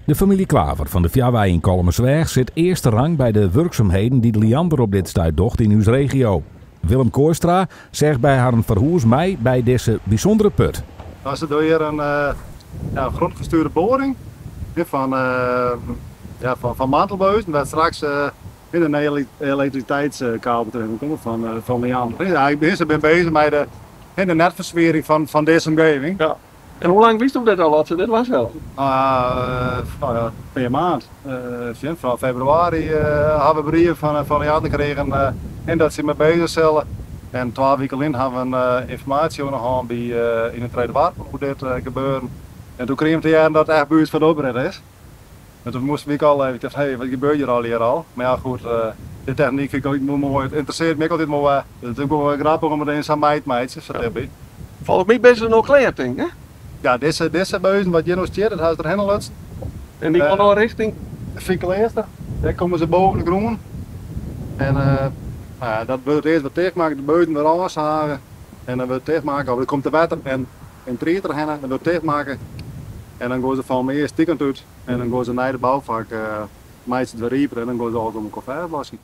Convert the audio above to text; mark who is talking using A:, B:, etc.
A: De famylje Klaver fan de Fjawei yn Kollumersweach sit earste rang by de wurksumheden dy't Liander op dit stuit docht yn ús regio. Willem Kooistra seach by harren ferhûs mei by dizze bysûndere put.
B: As er hjir in, ja, grondgestuurde boring fan, ja, fan mantelbuizen, waar straks in elektrisiteitskabel erin komt fan Liander. Ja, ik ben bezig met de netverswering van deze omgeving.
C: Ja. En hoe lang wist u dat al, dat ze dit was wel?
B: Nou ja, per maand. Van februari hebben we brief van Liander gekregen en dat ze mee bezig zullen. En 2 weken geleden hebben we een informatie onderhand bij in het Tweede Warp hoe dit gebeurde. En toen kregen we te horen dat het echt buurt van de oprit is. En toen moesten we al even, ik dacht, hé, hey, wat gebeurt hier al? Maar ja, goed, de techniek vind ik ook mooi. Het interesseert me ook altijd mooi. Het is ook wel grappig om het in zo'n meid meid, zo ja.
C: Volgens mij ben ze nog klaar, denk ik, hè?
B: Ja, deze buizen wat je nog ziet, dat huis er helemaal.
C: En die gaan al richting?
B: Finkeleerster. Daar komen ze boven de grond. En nou ja, dat wordt eerst wat dichtmaken, de buizen weer afzagen. En dan wordt het dichtmaken, of er komt de water en treedt er heen, dan wordt het dichtmaken. En dan gaan ze van meer stikkend uit. En dan gaan ze naar de bouwvak, uh, maakt het weer rieper en dan gaan ze al om elkaar wassen.